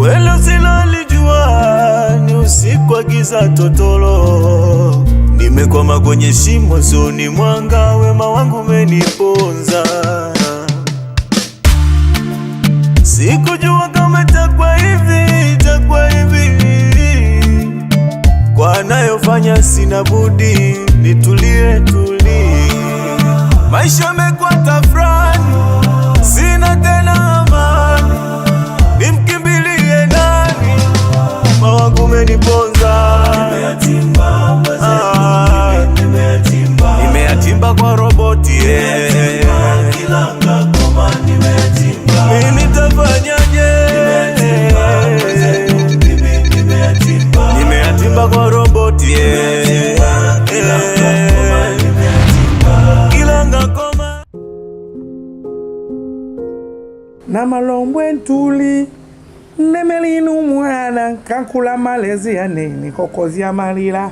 Kweli usilolijua ni usiku wa giza totoro. Nimekwama kwenye shimo, sioni mwanga, wema wangu umeniponza. Sikujua kama itakuwa hivi, itakuwa hivi. Kwa anayofanya sina budi nitulie, tulie. Maisha yamekuwa tafrani, sina tena amani, nimkimbilie nani? Mawangu umeniponza. Ah, nimeyatimba kwa roboti eh. Mimi nitafanyaje? Nimeyatimba kwa roboti eh. Kilanga koma. Na malombwe ntuli nemelinu mwana kankula malezi ya nini kokozya malila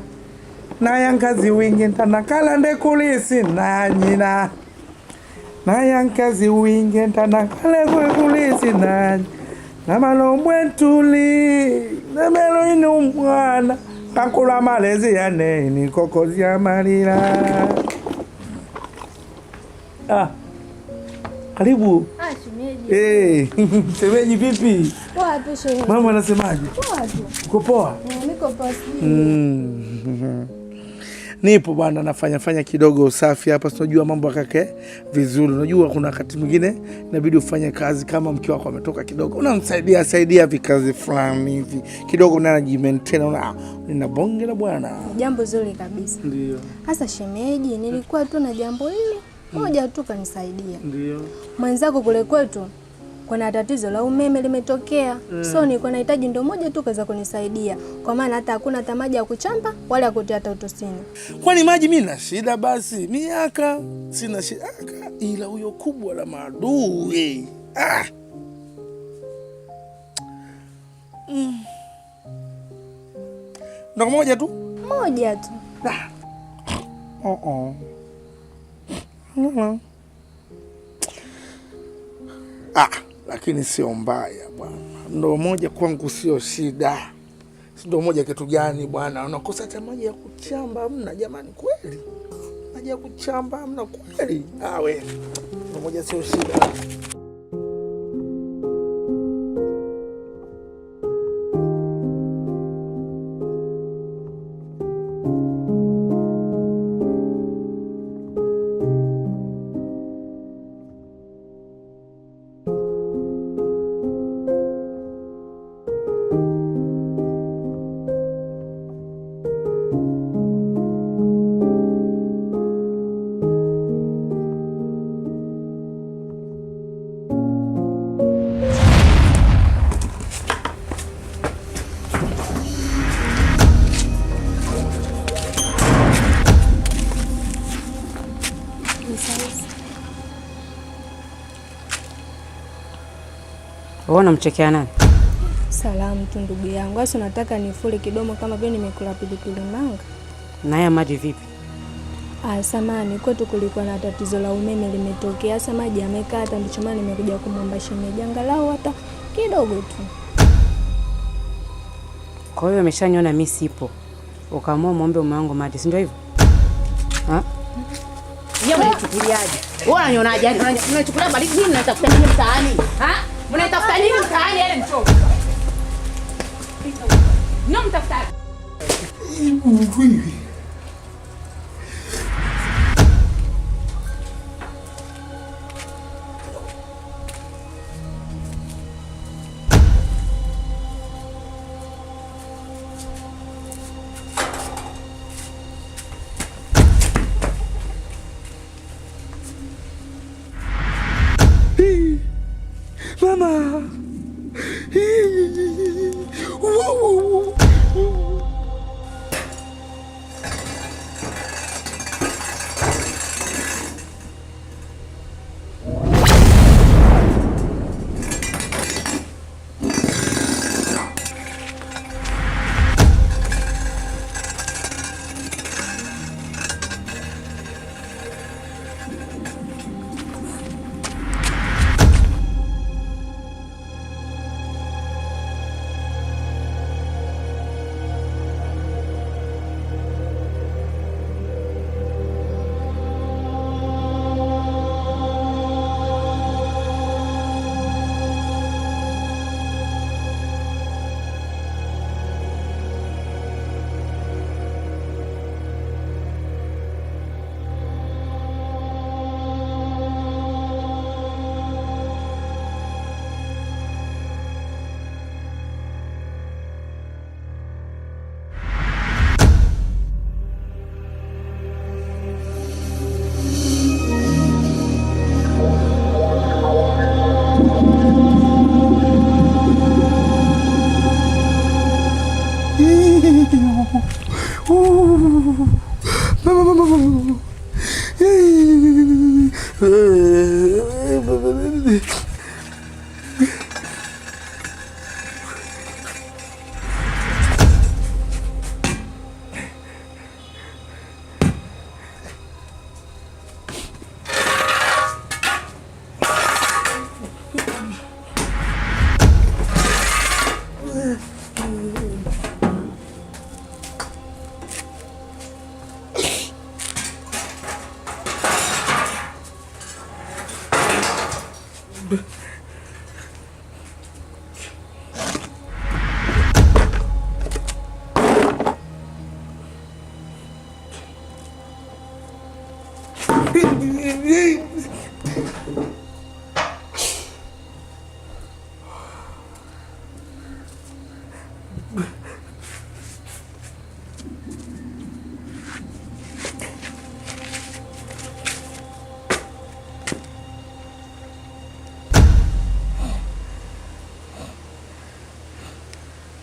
nayankazi wingi ntanakala ndekulisi na nyina nayankazi wingi ntanakala kulisi na na malombwe ntuli nemelinu mwana kankula malezi ya nini kokozya malila. Ah, karibu. Ah, shemeji. Eh, shemeji vipi? Poa tu shemeji. Mama anasemaje? Poa tu. Uko poa? Niko poa sijui. Nipo bwana, nafanya fanya kidogo usafi hapa, unajua mambo yakake vizuri. Unajua kuna wakati mwingine inabidi ufanye kazi kama mke wako ametoka kidogo, unamsaidia saidia vikazi fulani hivi kidogo, na anajimaintain, una nina bonge la bwana. Jambo zuri kabisa. Ndio, Hasa shemeji, nilikuwa tu na jambo hili moja tu kanisaidia. ndio. Mwenzako kule kwetu kuna tatizo la umeme limetokea. So nilikuwa nahitaji ndo moja tu kaweza kunisaidia. Kwa maana hata hakuna hata maji ya kuchamba wala ya kutia hata utosini. Kwani maji mimi na shida basi, miaka sina shida aka, ila huyo kubwa la maadui. Ah. Ndo moja tu. Moja tu. Ah. Oh oh. Mm. Ah, lakini sio mbaya bwana. Ndoo moja kwangu sio shida. Si ndoo moja kitu gani bwana? Unakosa hata maji ya kuchamba hamna jamani, kweli? Maji ya kuchamba hamna kweli? Ah we. Ndoo moja sio shida. Wewe unamchekea nani? Salamu tu ndugu yangu. Sasa unataka nifule kidomo kama vile nimekula pilipili manga? Na haya maji vipi? Ah, samani kwetu kulikuwa na tatizo la umeme limetokea. Sasa maji yamekata, ndicho maana nimekuja kumwomba shemeji angalau hata kidogo tu. Kwa hiyo ameshaniona mimi sipo, ukaamua muombe mume wangu maji, si ndio hivyo? Ha? Yeye unanichukuliaje? Wewe unanionaje? Yaani unanichukulia baridi nini mnatafuta nini mtaani? Ha? Mnatafuta nini mtaani yale mchovu? Nini mtafuta? Mama.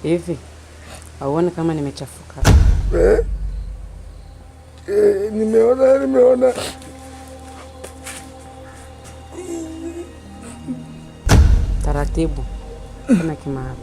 Hivi hauoni kama nimechafuka? Eh? Eh, nimeona nimeona. Taratibu kama kimaru.